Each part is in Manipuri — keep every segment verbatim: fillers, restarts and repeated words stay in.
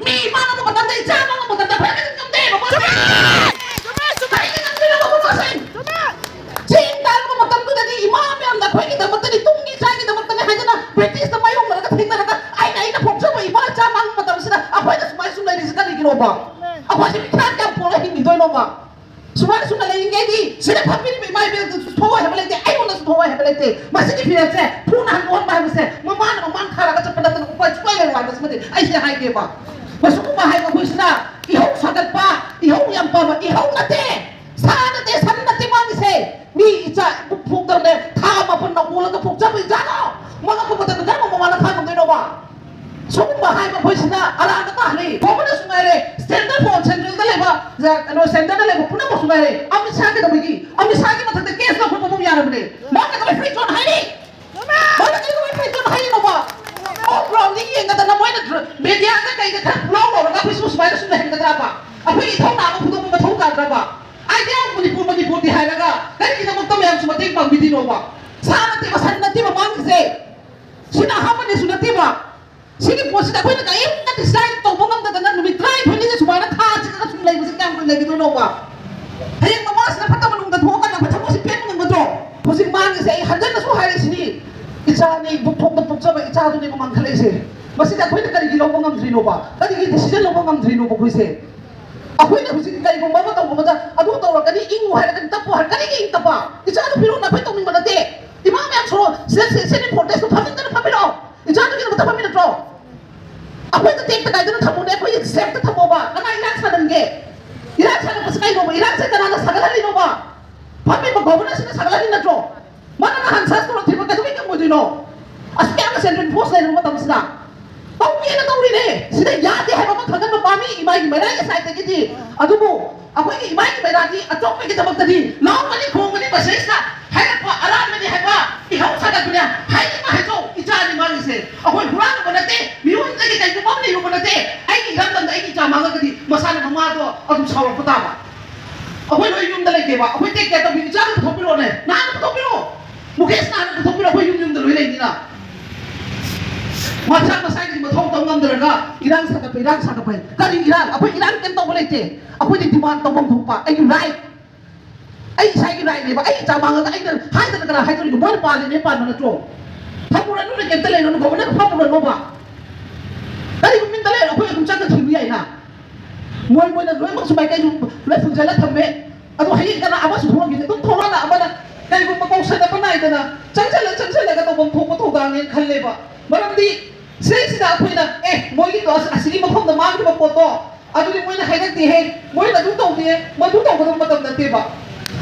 ꯃꯤ ꯃꯥꯡꯉꯕ ꯃꯇꯝꯗ, ꯏꯆꯥ ꯃꯥꯡꯉꯕ ꯃꯇꯝꯗ ꯑꯩꯈꯣꯏ ꯀꯔꯤ ꯉꯝꯗꯦ, ꯃꯃꯥꯁꯤꯡ? ꯀꯔꯤ ꯉꯝꯗꯣꯏꯅꯣ, ꯃꯃꯥꯁꯤꯡ? ꯆꯦꯡ ꯇꯥꯔꯕ ꯃꯇꯝꯗꯨꯗꯗꯤ ꯏꯃꯥ ꯃꯌꯥꯝꯅ ꯑꯩꯈꯣꯏꯒꯤꯗꯃꯛꯇꯅꯤ, ꯇꯨꯡꯒꯤ ꯏꯆꯥꯒꯤꯗꯃꯛꯇꯅꯤ ꯍꯥꯏꯗꯅ ꯕ꯭ꯔꯤꯇꯤꯁꯇ ꯃꯥꯌꯣꯛꯅꯔꯒ ꯊꯦꯡꯅꯔꯒ ꯑꯩꯅ, ꯑꯩꯅ ꯄꯣꯛꯆꯕ ꯏꯃꯥ ꯏꯆꯥ ꯃꯥꯡꯕ ꯃꯇꯝꯁꯤꯗ ꯑꯩꯈꯣꯏꯅ ꯁꯨꯃꯥꯏꯅ ꯁꯨꯝ ꯂꯩꯔꯤꯁꯤ ꯀꯔꯤꯒꯤꯅꯣꯕ? ꯑꯩꯈꯣꯏꯁꯦ ꯃꯤꯈꯥ ꯀꯌꯥꯝ ꯄꯣꯛꯂ ꯍꯤꯡꯈꯤꯗꯣꯏꯅꯣꯕ? ꯁꯨꯃꯥꯏꯅ ꯁꯨꯝ ꯂꯩꯔꯤꯉꯩꯗꯤ ꯁꯤꯗ ꯐꯝꯕꯤꯔꯤꯕ ꯏꯃꯥ ꯏꯕꯦꯜꯗꯨꯁꯨ ꯊꯣꯛꯑꯣꯏ ꯍꯥꯏꯕ ꯂꯩꯇꯦ, ꯑꯩꯉꯣꯟꯗꯁꯨ ꯊꯣꯛꯑꯣꯏ ꯍꯥꯏꯕ ꯂꯩꯇꯦ꯫ ꯃꯁꯤꯒꯤ ꯐꯤꯔꯦꯞꯁꯦ ꯐꯨꯅ ꯍꯟꯗꯣꯛꯍꯟꯕ ꯍꯥꯏꯕꯁꯦ ꯃꯃꯥꯅ ꯃꯃꯥꯡ ꯊꯥꯔꯒ ꯆꯠꯄ ꯅꯠꯇꯅ ꯎꯄꯥꯏ ꯁꯨꯡꯂꯩ ꯂꯩꯔꯣꯏ ꯍꯥꯏꯕꯁꯤꯃꯗꯤ ꯑꯩ ꯁꯤꯗ ꯍꯥꯏꯒꯦꯕ꯫ ꯃꯁꯤꯒꯨꯝꯕ ꯍꯥꯏꯕ ꯑꯩꯈꯣꯏꯁꯤꯅ ꯏꯍꯧ ꯁꯥꯒꯠꯄ, ꯏꯍꯧ ꯌꯥꯝ ꯄꯥꯕ, ꯏꯍꯧ ꯅꯠꯇꯦ, ꯁꯥ ꯅꯠꯇꯦ, ꯁꯟ ꯅꯠꯇꯦ ꯃꯥꯒꯤꯁꯦ꯫ ꯃꯤ ꯏꯆꯥ ꯏꯕꯨꯛ ꯊꯣꯛꯇꯕꯅꯦ, ꯊꯥ ꯃꯥꯄꯟ ꯅꯧꯒꯣꯜꯂꯒ ꯄꯣꯛꯆꯕ ꯏꯆꯥꯗꯣ ꯃꯉꯛꯄ ꯃꯇꯝꯗ ꯀꯔꯝꯕ ꯃꯃꯥꯅ ꯈꯥꯡꯉꯝꯗꯣꯏꯅꯣꯕ? ꯁꯨꯒꯨꯝꯕ ꯍꯥꯏꯕ ꯑꯩꯈꯣꯏꯁꯤꯅ ꯑꯔꯥꯟꯕ ꯇꯥꯍꯜꯂꯤ꯫ ꯒꯣꯕꯔꯅꯔꯁꯨ ꯉꯥꯏꯔꯦ, ꯁꯦꯟꯇꯔ ꯐꯣꯟ ꯁꯦꯟꯇ꯭ꯔꯦꯜꯗ ꯂꯩꯕ, ꯖ-, ꯀꯩꯅꯣ, ꯁꯦꯟꯇꯔꯗ ꯂꯩꯕ ꯄꯨꯝꯅꯃꯛꯁꯨ ꯉꯥꯏꯔꯦ, ꯑꯃꯤꯠ ꯁꯥ ꯀꯩꯗꯧꯕꯒꯤ? ꯑꯃꯤꯠ ꯁꯥꯒꯤ ꯃꯊꯛꯇ ꯀꯦꯁ ꯂꯧꯈꯠꯄ ꯐꯥꯎ ꯌꯥꯔꯕꯅꯦ꯫ ꯃꯥꯅ ꯀꯩꯗꯧꯕꯩ ꯐ꯭ꯔꯤ ꯖꯣꯟ ꯍꯥꯏꯔꯤ? ꯃꯥꯅ ꯀꯩꯗꯧꯕꯩ ꯐ꯭ꯔꯤ ꯖꯣꯟ ꯍꯥꯏꯔꯤꯅꯣꯕ? ꯑꯣ, ꯒ꯭ꯔꯥꯎꯟꯗ ꯌꯦꯡꯒꯗꯅ ꯃꯣꯏꯅ ꯗ꯭ꯔ-, ꯃꯦꯗꯤꯌꯥꯗ ꯀꯩꯗ ꯈꯔ ꯄꯨꯂꯥꯎ ꯂꯧꯔꯒ ꯑꯩꯈꯣꯏ ꯁꯨ-, ꯁꯨꯃꯥꯏꯅ ꯁꯨꯝ ꯂꯩꯍꯟꯒꯗ꯭ꯔꯕ? ꯑꯩꯈꯣꯏꯒꯤ ꯏꯊꯧꯅꯥ ꯑꯃ ꯐꯣꯡꯗꯣꯛꯄ ꯃꯊꯧ ꯇꯥꯗ꯭ꯔꯕ? ꯑꯥꯏꯗꯤꯌꯥ ꯑꯣꯐ ꯃꯅꯤꯄꯨꯔ, ꯃꯅꯤꯄꯨꯔꯗꯤ ꯍꯥꯏꯔꯒ ꯀꯔꯤꯒꯤꯗꯃꯛꯇ ꯃꯌꯥꯝꯁꯨ ꯃꯇꯦꯡ ꯄꯥꯡꯕꯤꯗꯣꯏꯅꯣꯕ? ꯁꯥ ꯅꯠꯇꯦꯕ, ꯁꯟ ꯅꯠꯇꯦꯕ ꯃꯥꯡꯉꯤꯁꯦ꯫ ꯁꯤꯅ ꯑꯍꯥꯟꯕꯅꯦꯁꯨ ꯅꯠꯇꯦꯕ꯫ ꯁꯤꯒꯤ ꯄꯣꯠꯁꯤꯗ ꯑꯩꯈꯣꯏꯅ ꯀꯔꯤꯝꯇ ꯗꯤꯁꯥꯏꯠ ꯇꯧꯕ ꯉꯝꯗꯗꯅ ꯅꯨꯃꯤꯠ ꯇꯔꯥꯅꯤꯊꯣꯏꯅꯤꯁꯦ ꯁꯨꯃꯥꯏꯅ ꯈꯥ ꯆꯤꯛꯑꯒ ꯁꯨꯝ ꯂꯩꯕꯁꯦ ꯀꯌꯥꯝ ꯀꯨꯏꯅ ꯂꯩꯈꯤꯗꯣꯏꯅꯣꯕ? ꯍꯌꯦꯡ ꯃꯃꯥꯁꯤꯅ ꯐꯠꯇꯕ ꯅꯨꯡꯗ ꯊꯣꯛꯑꯀꯥꯟꯗ ꯑꯩꯈꯣꯏ ꯊꯃꯣꯏꯁꯤ ꯄꯦꯟꯕ ꯉꯝꯒꯗ꯭ꯔꯣ? ꯍꯧꯖꯤꯛ ꯃꯥꯡꯉꯤꯁꯦ ꯑꯩ ꯍꯟꯖꯟꯅꯁꯨ ꯍꯥꯏꯔꯤꯁꯤꯅꯤ, ꯏꯆꯥꯅꯤ, ꯏꯕꯨꯛꯊꯣꯛꯇ ꯄꯣꯛꯆꯕ ꯏꯆꯥꯗꯨꯅꯦꯕ ꯃꯥꯡꯈꯠꯂꯛꯏꯁꯦ꯫ ꯃꯁꯤꯗ ꯑꯩꯈꯣꯏꯅ ꯀꯔꯤꯒꯤ ꯂꯧꯕ ꯉꯝꯗ꯭ꯔꯤꯅꯣꯕ? ꯀꯔꯤꯒꯤ ꯗꯤꯁꯤꯖꯟ ꯂꯧꯕ ꯉꯝꯗ꯭ꯔꯤꯅꯣꯕ ꯑꯩꯈꯣꯏꯁꯦ? ꯑꯩꯈꯣꯏꯅ ꯍꯧꯖꯤꯛ ꯀꯔꯤꯒꯨꯝꯕ ꯑꯃ ꯇꯧꯕꯗ ꯑꯗꯨ ꯇꯧꯔꯛꯀꯅꯤ, ꯏꯪꯉꯨ ꯍꯥꯏꯔꯛꯀꯅꯤ, ꯇꯞꯄꯨ ꯍꯥꯏꯔꯛꯀꯅꯤ, ꯀꯔꯤꯒꯤ ꯏꯪ ꯇꯞꯄ? ꯏꯆꯥꯗꯣ ꯐꯤꯔꯣꯜ ꯑꯩꯈꯣꯏ ꯇꯧꯅꯤꯡꯕ ꯅꯠꯇꯦ꯫ ꯏꯃꯥ ꯃꯌꯥꯝ ꯁꯣꯔꯣ ꯁꯤꯗ ꯁꯦ-, ꯁꯦꯅꯤꯠ ꯐꯣꯔꯇꯦꯁꯇꯣ ꯐꯝꯃꯤꯟꯅꯅ ꯐꯝꯃꯤꯟꯅꯔꯣ꯫ ꯏꯆꯥꯗꯨꯒꯤꯗꯃꯛꯇ ꯐꯝꯃꯤꯟꯅꯠꯇ꯭ꯔꯣ? ꯑꯩꯈꯣꯏꯗ ꯇꯦꯛꯇ ꯀꯥꯏꯗꯅ ꯊꯝꯃꯨꯅꯦ, ꯑꯩꯈꯣꯏꯒꯤ ꯁꯦꯐꯇ ꯊꯝꯃꯣꯕ꯫ ꯀꯅꯥ ꯏꯔꯥꯡ ꯁꯥꯒꯟꯒꯦ? ꯏꯔꯥꯡ ꯁꯥꯒꯠꯄꯁꯦ ꯀꯩꯅꯣꯕ? ꯏꯔꯥꯡꯁꯦ ꯀꯅꯥꯅ ꯁꯥꯒꯠꯍꯜꯂꯤꯅꯣꯕ? ꯐꯝꯃꯤꯕ ꯒꯣꯕꯔꯅꯔꯁꯤꯅ ꯁꯥꯒꯠꯍꯜꯂꯤ ꯅꯠꯇ꯭ꯔꯣ? ꯃꯥꯅ ꯅꯍꯥꯟ ꯁꯔꯆ ꯇꯧꯔꯛꯇ꯭ꯔꯤꯕ ꯀꯩꯗꯧꯕꯩ ꯉꯝꯃꯣꯏꯗꯣꯏꯅꯣ? ꯑꯁꯨꯛ ꯌꯥꯝꯅ ꯁꯦꯟꯇ꯭ꯔꯦꯜ ꯐꯣꯔꯁ ꯂꯩꯔꯕ ꯃꯇꯝꯁꯤꯗ ꯇꯧꯒꯦꯅ ꯇꯧꯔꯤꯅꯦ꯫ ꯁꯤꯗ ꯌꯥꯗꯦ ꯍꯥꯏꯕ ꯑꯃ ꯈꯪꯍꯟꯕ ꯄꯥꯝꯃꯤ ꯏꯃꯥꯒꯤ ꯃꯩꯔꯥꯒꯤ ꯁꯥꯏꯠꯇꯒꯤꯗꯤ꯫ ꯑꯗꯨꯕꯨ ꯑꯩꯈꯣꯏꯒꯤ ꯏꯃꯥꯒꯤ ꯃꯩꯔꯥꯗꯤ ꯑꯆꯧꯕꯒꯤꯗꯃꯛꯇꯗꯤ ꯂꯥꯎꯒꯅꯤ, ꯈꯣꯡꯒꯅꯤ, ꯃꯁꯤꯗꯩꯁꯤꯗ ꯍꯥꯏꯔꯛꯄ ꯑꯔꯥꯟꯕꯅꯤ ꯍꯥꯏꯕ, ꯏꯍꯧ ꯁꯥꯒꯠꯄꯅꯦ ꯍꯥꯏꯅꯤꯡꯕ ꯍꯥꯏꯖꯧ꯫ ꯏꯆꯥꯅꯤ ꯃꯥꯡꯉꯤꯁꯦ꯫ ꯑꯩꯈꯣꯏ ꯍꯨꯔꯥꯟꯕ ꯅꯠꯇꯦ, ꯃꯤꯉꯣꯟꯗꯒꯤ ꯀꯩꯒꯨꯝꯕ ꯑꯃ ꯂꯩꯔꯨꯕ ꯅꯠꯇꯦ꯫ ꯑꯩꯒꯤ ꯏꯔꯝꯗꯝꯗ ꯑꯩꯒꯤ ꯏꯆꯥ ꯃꯥꯡꯉꯒꯗꯤ ꯃꯁꯥꯅ ꯃꯃꯥꯗꯣ ꯑꯗꯨꯝ ꯁꯥꯎꯔꯛꯄ ꯇꯥꯕ꯫ ꯑꯩꯈꯣꯏ ꯂꯣꯏ ꯌꯨꯝꯗ ꯂꯩꯇꯦꯕ꯫ ꯑꯩꯈꯣꯏ ꯇꯦꯛ ꯀꯦꯌꯔ ꯇꯧꯕꯤꯕ ꯏꯆꯥꯗ ꯄꯨꯊꯣꯛꯄꯤꯔꯛꯑꯣꯅꯦ꯫ ꯅꯍꯥꯟ ꯄꯨꯊꯣꯛꯄꯤꯔꯛꯑꯣ꯫ ꯃꯨꯀꯦꯁ ꯅꯍꯥꯟ ꯄꯨꯊꯣꯛꯄꯤꯔꯛꯑꯣ꯫ ꯑꯩꯈꯣꯏ ꯌꯨꯝ ꯌꯨꯝꯗ ꯂꯣꯏ ꯂꯩꯅꯤꯅ꯫ ꯃꯁꯥ ꯃꯁꯥꯒꯤ ꯃꯊꯧ ꯇꯧ ꯉꯝꯗ꯭ꯔꯒ ꯏꯔꯥꯡ ꯁꯥꯒꯠꯄ, ꯏꯔꯥꯡ ꯁꯥꯒꯠꯄ ꯍꯥꯏ꯫ ꯀꯔꯤ ꯏꯔꯥꯡ? ꯑꯩꯈꯣꯏ ꯏꯔꯥꯡ ꯀꯩꯝ ꯇꯧꯕ ꯂꯩꯇꯦ꯫ ꯑꯩꯈꯣꯏꯗꯤ demand ꯇꯧꯐꯝ ꯊꯣꯛꯄ, ꯑꯩꯒꯤ right, ꯑꯩ ꯏꯁꯥꯒꯤ rightꯅꯦꯕ꯫ ꯑꯩ ꯏꯆꯥ ꯃꯥꯡꯉꯒ ꯑꯩꯅ ꯍꯥꯏꯗꯅ ꯀꯅꯥ ꯍꯥꯏꯗꯣꯔꯤꯒꯦ? ꯃꯣꯏꯅ ꯄꯥꯜꯂꯤꯅꯦ, ꯄꯥꯟꯕ ꯅꯠꯇ꯭ꯔꯣ? ꯐꯝꯃꯨꯔꯅꯨꯅꯦ, ꯀꯩꯝꯇ ꯂꯩꯔꯅꯨ, ꯒꯣꯕꯔꯅꯔ ꯐꯝꯃꯨꯔꯅꯣꯕ꯫ ꯀꯔꯤꯒꯨꯝꯕ ꯃꯤꯡꯗ ꯂꯩꯔ ꯑꯩꯈꯣꯏ ꯑꯗꯨꯝ ꯆꯪꯉ ꯊꯤꯕ ꯌꯥꯏꯅ꯫ ꯃꯣꯏ, ꯃꯣꯏꯅ ꯂꯣꯏꯅꯃꯛꯁꯨ ꯃꯥꯏꯀꯩꯁꯨ ꯂꯣꯏ ꯐꯨꯟꯖꯜꯂ ꯊꯝꯃꯦ꯫ ꯑꯗꯣ ꯍꯌꯦꯡ ꯀꯅꯥ ꯑꯃꯁꯨ ꯊꯣꯛꯂꯛꯈꯤꯅꯤ, ꯑꯗꯨꯝ ꯊꯣꯛꯂꯛꯑꯒ ꯑꯃꯅ ꯀꯩꯒꯨꯝꯕ ꯀꯧꯁꯟꯅꯕ ꯅꯥꯏꯗꯅ ꯆꯪꯁꯜꯂ ꯆꯪꯁꯜꯂꯒ ꯇꯧꯐꯝ ꯊꯣꯛꯄ ꯊꯧꯗꯥꯡꯅꯦꯅ ꯈꯜꯂꯦꯕ꯫ ꯃꯔꯝꯗꯤ ꯁꯤꯗꯩꯁꯤꯗ ꯑꯩꯈꯣꯏꯅ, "ꯑꯦ, ꯃꯣꯏꯒꯤꯗꯣ ꯑꯁ-, ꯑꯁꯤꯒꯤ ꯃꯐꯝꯗ ꯃꯥꯡꯈꯤꯕ ꯄꯣꯠꯇꯣ ꯑꯗꯨꯗꯤ ꯃꯣꯏꯅ ꯍꯥꯏꯔꯛꯇꯦꯍꯦ, ꯃꯣꯏꯅ ꯑꯗꯨ ꯇꯧꯗꯦ, ꯃꯗꯨ ꯇꯧꯒꯗꯕ ꯃꯇꯝ ꯅꯠꯇꯦꯕ"꯫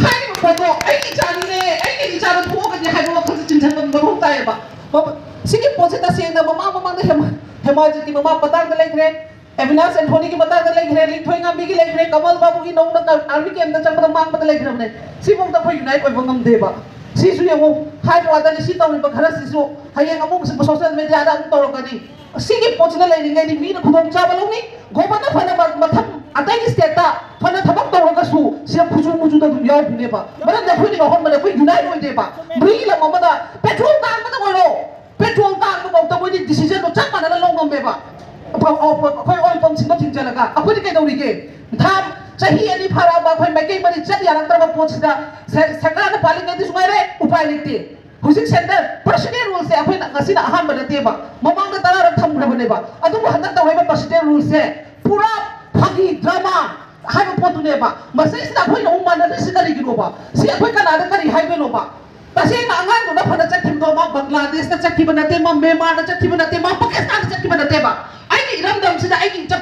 ꯍꯥꯏꯔꯤꯕ ꯄꯣꯠꯇꯣ ꯑꯩꯒꯤ ꯏꯆꯥꯅꯤꯅꯦ, ꯑꯩꯒꯤ ꯏꯆꯥꯗ ꯊꯣꯛꯑꯒꯗꯤ ꯍꯥꯏꯕ ꯋꯥꯈꯜꯁꯦ ꯆꯤꯡꯁꯤꯟꯕ ꯃꯊꯧ ꯇꯥꯏꯌꯦꯕ꯫ ꯃ-, ꯁꯤꯒꯤ ꯄꯣꯠꯁꯦ ꯇꯁꯦꯡꯅ ꯃꯃꯥꯡ ꯃꯃꯥꯡꯗ ꯍꯦꯃꯥ-, ꯍꯦꯃꯥꯖꯤꯠꯀꯤ ꯃꯃꯥ ꯃꯇꯥꯡꯗ ꯂꯩꯈ꯭ꯔꯦ, ꯑꯦꯕꯤꯅꯥꯁ ꯑꯦꯟꯊꯣꯅꯤꯒꯤ ꯃꯇꯥꯡꯗ ꯂꯩꯈ꯭ꯔꯦ, ꯂꯤꯟꯊꯣꯏ ꯉꯥꯝꯕꯤꯒꯤ ꯂꯩꯈ꯭ꯔꯦ, ꯀꯃꯜ ꯕꯥꯕꯨꯒꯤ ꯅꯧꯅ ꯑꯥꯔꯃꯤ ꯀꯦꯝꯗ ꯆꯪꯕꯗ ꯃꯥꯡꯕꯗ ꯂꯩꯈ꯭ꯔꯕꯅꯦ꯫ ꯁꯤꯐꯥꯎꯗ ꯑꯩꯈꯣꯏ unite ꯑꯣꯏꯕ ꯉꯝꯗꯦꯕ꯫ ꯁꯤꯁꯨ ꯌꯦꯡꯉꯨ, ꯍꯥꯏꯕ ꯋꯥꯗꯅꯤ, ꯁꯤ ꯇꯧꯔꯤꯕ ꯈꯔꯁꯤꯁꯨ ꯍꯌꯦꯡ ꯑꯃꯨꯛ social mediaꯗ ꯑꯃꯨꯛ ꯇꯧꯔꯛꯀꯅꯤ꯫ ꯁꯤꯒꯤ ꯄꯣꯠꯁꯤꯅ ꯂꯩꯔꯤꯉꯩꯗꯤ ꯃꯤꯅ ꯈꯨꯗꯣꯡꯆꯥꯕ ꯂꯧꯅꯤ꯫ ꯒꯣꯕꯔꯅꯔ ꯐꯅ ꯃ-, ꯃꯊꯪ ꯑꯇꯩꯒꯤ stateꯇ ꯐꯅ ꯊꯕꯛ ꯇꯧꯔꯒꯁꯨ ꯁꯤꯗ ꯈꯨꯖꯨ ꯃꯨꯖꯨꯗ ꯑꯗꯨꯝ ꯌꯥꯎꯈꯤꯅꯦꯕ꯫ ꯃꯔꯝꯗꯤ ꯑꯩꯈꯣꯏꯅ ꯌꯥꯎꯍꯟꯕꯗ ꯑꯩꯈꯣꯏ unite ꯑꯣꯏꯗꯦꯕ꯫ ꯃꯤꯒꯤ ꯂꯝ ꯑꯃꯗ petrol ꯇꯥꯡꯕꯗ ꯑꯣꯏꯔꯣ, petrol ꯇꯥꯡꯕꯐꯥꯎꯗ ꯃꯣꯏꯗꯤ decisionꯗꯣ ꯆꯞ ꯃꯥꯟꯅꯅ ꯂꯧ ꯉꯝꯃꯦꯕ꯫ ꯑꯩꯈꯣꯏ oil pumpꯁꯤꯡꯗꯣ ꯊꯤꯡꯖꯤꯜꯂꯒ꯫ ꯑꯩꯈꯣꯏꯗꯤ ꯀꯩꯗꯧꯔꯤꯒꯦ? ꯊꯥ, ꯆꯍꯤ ꯑꯅꯤ ꯐꯥꯔꯛꯑꯕ ꯑꯩꯈꯣꯏ ꯃꯥꯏꯀꯩ ꯃꯔꯤ ꯆꯠ ꯌꯥꯔꯛꯇ꯭ꯔꯕ ꯄꯣꯠꯁꯤꯗ ꯁ-, ꯁꯔꯀꯥꯔꯅ ꯄꯥꯜꯂꯤꯉꯩꯗꯁꯨ ꯉꯥꯏꯔꯦ, ꯎꯄꯥꯏ ꯂꯩꯇꯦ꯫ ꯍꯧꯖꯤꯛ centre president ruleꯁꯦ ꯑꯩꯈꯣꯏꯅ ꯉꯁꯤꯅ ꯑꯍꯥꯟꯕ ꯅꯠꯇꯦꯕ, ꯃꯃꯥꯡꯗ ꯇꯔꯥꯔꯛ ꯊꯝꯈ꯭ꯔꯕꯅꯦꯕ꯫ ꯑꯗꯨꯕꯨ ꯍꯟꯗꯛ ꯇꯧꯔꯤꯕ president ruleꯁꯦ ꯄꯨꯔꯥ ꯐꯥꯒꯤ drama ꯍꯥꯏꯕ ꯄꯣꯠꯇꯨꯅꯦꯕ꯫ ꯃꯁꯤꯁꯤꯗ ꯑꯩꯈꯣꯏꯅ ꯑꯃꯨꯛ ꯃꯥꯟꯅꯗ꯭ꯔꯤꯁꯤ ꯀꯔꯤꯒꯤꯅꯣꯕ? ꯁꯤ ꯑꯩꯈꯣꯏ ꯀꯅꯥꯗ ꯀꯔꯤ ꯍꯥꯏꯗꯣꯏꯅꯣꯕ? ꯇꯁꯦꯡꯅ ꯑꯉꯥꯡꯗꯨꯅ ꯐꯅ ꯆꯠꯈꯤꯕꯗꯣ ꯃꯥ ꯕꯪꯒ꯭ꯂꯥꯗꯦꯁꯇ ꯆꯠꯈꯤꯕ ꯅꯠꯇꯦ, ꯃꯥ ꯃ꯭ꯌꯥꯟꯃꯥꯔꯗ ꯆꯠꯈꯤꯕ ꯅꯠꯇꯦ, ꯃꯥ ꯄꯥꯀꯤꯁꯇꯥꯟꯗ ꯆꯠꯈꯤꯕ ꯅꯠꯇꯦꯕ꯫ ꯑꯩꯒꯤ ꯏꯔꯝꯗꯝꯁꯤꯗ ꯑꯩꯒꯤ ꯏꯆꯥ